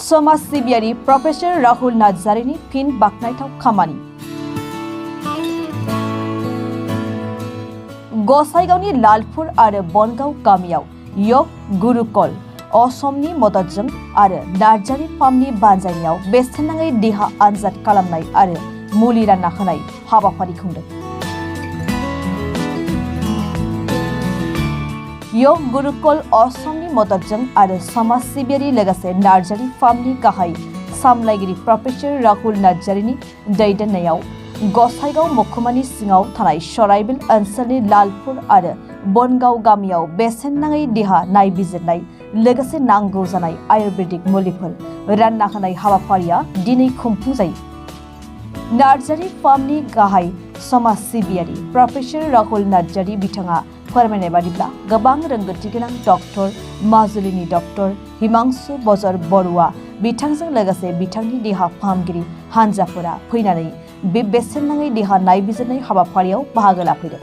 समाज सिबियारि प्रफेसर राहुल नार्जारिनि फिन बाखनायथाव खामानि। गसाइगावनि लालपुर आरो बनगाव गामियाव योग गुरुकल असमनि मददजों आरो नार्जारि फार्मनि बानजायनायाव बेसेन नाङै देहा आनजाद खालामनाय आरो मुलि रानना होनाय हाबाफारि खुंदों। योग गुरुकल असमनि मददजों आरो समाज सिबियारि लोगोसे नार्जारि फार्मनि गाहाय सामलायगिरि प्रफेसर राहुल नार्जारिनि दैदेननायाव गसाइगाव महकुमानि सिङाव थानाय सराइबिल ओनसोलनि लालपुर आरो बनगाव गामियाव बेसेन नाङै देहा नायबिजिरनाय लोगोसे नांगौ जानाय आयुर्वेदिक मुलिफोर रानना होनाय हाबाफारिया दिनै खुंफुंजायो। नार्जारि फार्मनि गाहाय समाज सिबियारि प्रफेसर राहुल नार्जारि बिथाङा फोरमायनाय बादिब्ला गोबां रोंगौथि गोनां डक्टर माजुलिनि डक्टर हिमांशु बजर बरुवा बिथांजों लोगोसे बिथांनि देहा फाहामगिरि हानजाफोरा फैनानै बे बेसेन नाङै देहा नायबिजिरनाय हाबाफारियाव बाहागो लाफैदों।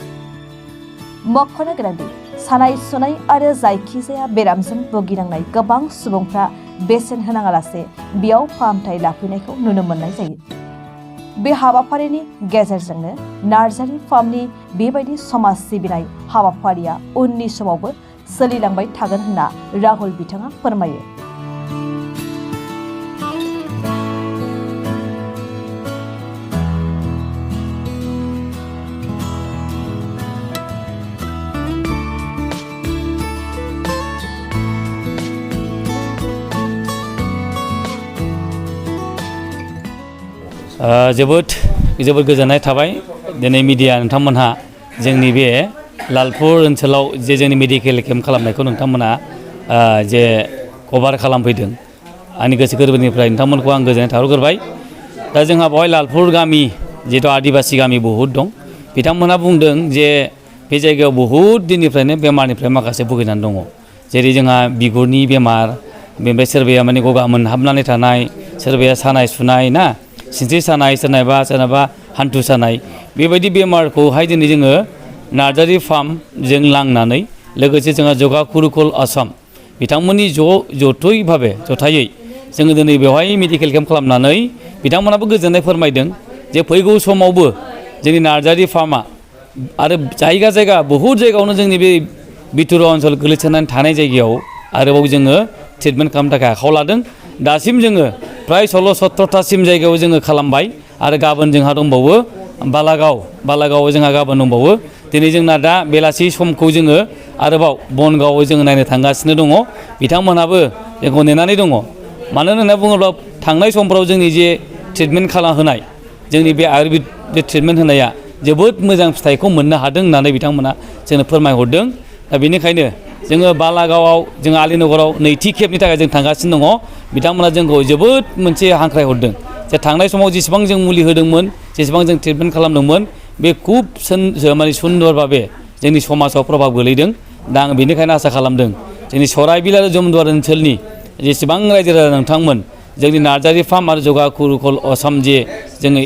मख'नो गोनांदि सानाय सुनाय आरो जायखिजाया बेरामजों भुगिनांनाय गोबां सुबुंफ्रा बेसेन होनाङालासे बेयाव फाहामथाय लाफैनायखौ नुनो मोननाय जायो। बे हाबाफारिनि गेजेरजोंनो नार्जारि फार्मनि बेबायदि समाज सिबिनाय हाबाफारिया उननि समावबो सोलिलांबाय थागोन होनना राहुल बिथाङा फोरमायो। जोबोद गोजोननाय थाबाय दिनै मिडिया नोंथांमोनहा जोंनि बे लालपुर ओनसोलाव जे जोंनि मेडिकेल केम्प खालामनायखौ नोंथांमोना जे कभार खालामफैदों आंनि गोसो गोरबोनिफ्राय नोंथांमोनखौ आं गोजोननाय थाहरग्रोबाय। दा जोंहा बेवहाय लालपुर गामि जिहेतु आदिबासि गामि बहुद दं, बिथांमोनहा बुंदों जे बे जायगायाव बहुद दिननिफ्रायनो बेमारनिफ्राय माखासे भुगिनानै दङ, जेरै जोंहा बिगुरनि बेमार, बेनिफ्राय सोरबाया माने गगा मोनहाबनानै थानाय, सोरबाया सानाय सुनाय ना, सिनस्रि सानाय, सोरनाबा हान्थु सानाय, बेबायदि बेमारखौहाय दिनै जोङो नार्जारि फार्मजों लांनानै लोगोसे जोंहा जगा गुरुकुल आसाम बिथांमोननि जथायै जोङो दिनै बेवहाय मेडिकेल केम्प खालामनानै बिथांमोनाबो गोजोननाय फोरमायदों जे फैगौ समावबो जोंनि नार्जारि फार्मा आरो जायगा बहुद जायगायावनो जोंनि बे बिथुरा ओनसोल गोलैसोनानै थानाय जायगायाव आरोबाव जोङो ट्रिटमेन्ट खालामनो थाखाय आखायाव लादों। दासिम जोङो प्राय 16-17थासिम जायगायाव जोङो खालामबाय आरो गाबोन जोंहा दंबावो बालागावआव जोंहा गाबोन दंबावो। दिनै जोंना दा बेलासि समखौ जोङो आरोबाव बनगावआव जोङो नायनो थांगासिनो दङ। बिथांमोनहाबो जोंखौ नेनानै दङ। मानो होनना बुङोब्ला थांनाय समफ्राव जोंनि जे ट्रिटमेन्ट खालामहोनाय जोंनि बे आयुर्वेद बे ट्रिटमेन्ट होनाया जोबोद मोजां फिथाइखौ मोननो हादों होननानै बिथांमोना जोंनो फोरमायहरदों। दा बेनिखायनो जोङो बालागावआव जोङो आलिनगराव नैथि खेबनि थाखाय जों थांगासिनो दङ। बिथांमोना जोंखौ जोबोद मोनसे हांख्रायहरदों जे थांनाय समाव जेसेबां जों मुलि होदोंमोन, जेसेबां जों ट्रिटमेन्ट खालामदोंमोन, बे खुब माने सुन्दर भाबे जोंनि समाजाव प्रभाब गोलैदों। दा आं बेनिखायनो आसा खालामदों जोंनि सराइबिल आरो जमदुवार ओनसोलनि जेसेबां रायजो राजा नोंथांमोन जोंनि नार्जारि फार्म आरो जगा गुरुकुल आसाम जे जोङो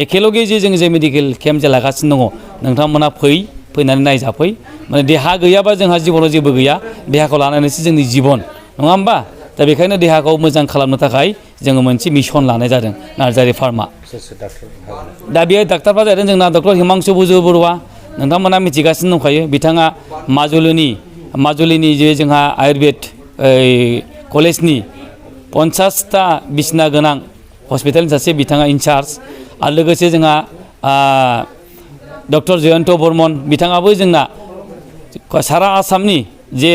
एखेलगे जे मेडिकेल केम्प जे लागासिनो दङ, नोंथांमोना फैनानै नायजाफै। माने देहा गैयाबा जोंहा जिबनाव जेबो गैया, देहाखौ लानानैसो जोंनि जिबन, नङा होमबा? दा बेखायनो देहाखौ मोजां खालामनो थाखाय जोङो मोनसे मिशन लानाय जादों नार्जारि फार्मा। दा बेयो डाक्टारफ्रा जादों जोंना डक्टर हिमांशु बजर बरुवा, नोंथांमोना मिथिगासिनो दंखायो। बिथाङा माजुलिनि जे जोंहा आयुर्वेद कलेजनि 50टा बिसिना गोनां हस्पिटालनि सासे बिथाङा इनचार्ज, आरो लोगोसे जोंहा डक्टर जयन्त बर्मन बिथाङाबो जोंना सारा आसामनि जे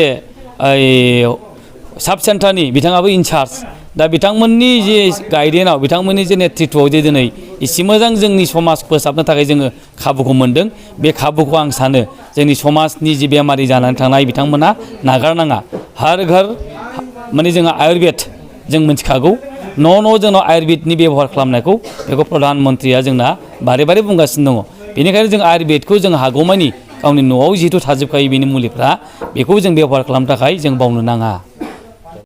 साब सेन्टारनि बिथाङाबो इनचार्ज। दा बिथांमोननि जे गाइडेन्सआव, बिथांमोननि जे नेतृत्वआव जे दिनै एसे मोजां जोंनि समाज फोसाबनो थाखाय जोङो खाबुखौ मोन्दों, बे खाबुखौ आं सानो जोंनि समाजनि जे बेमारि जानानै थानाय बिथांमोना नागारनाङा। हार घर माने जोंहा आयुर्वेद जों मिथिखागौ, न' जोंनाव आयुर्वेदनि बेबहार खालामनायखौ बेखौ प्रधान मन्त्रिया जोंना बारे बुंगासिनो दङ। बेनिखायनो जों आयुर्वेदखौ जों हागौमानि गावनि न'आव जिहेतु थाजोबखायो बेनि मुलिफ्रा, बेखौ जों बेबहार खालामनो थाखाय जों बावनो नाङा।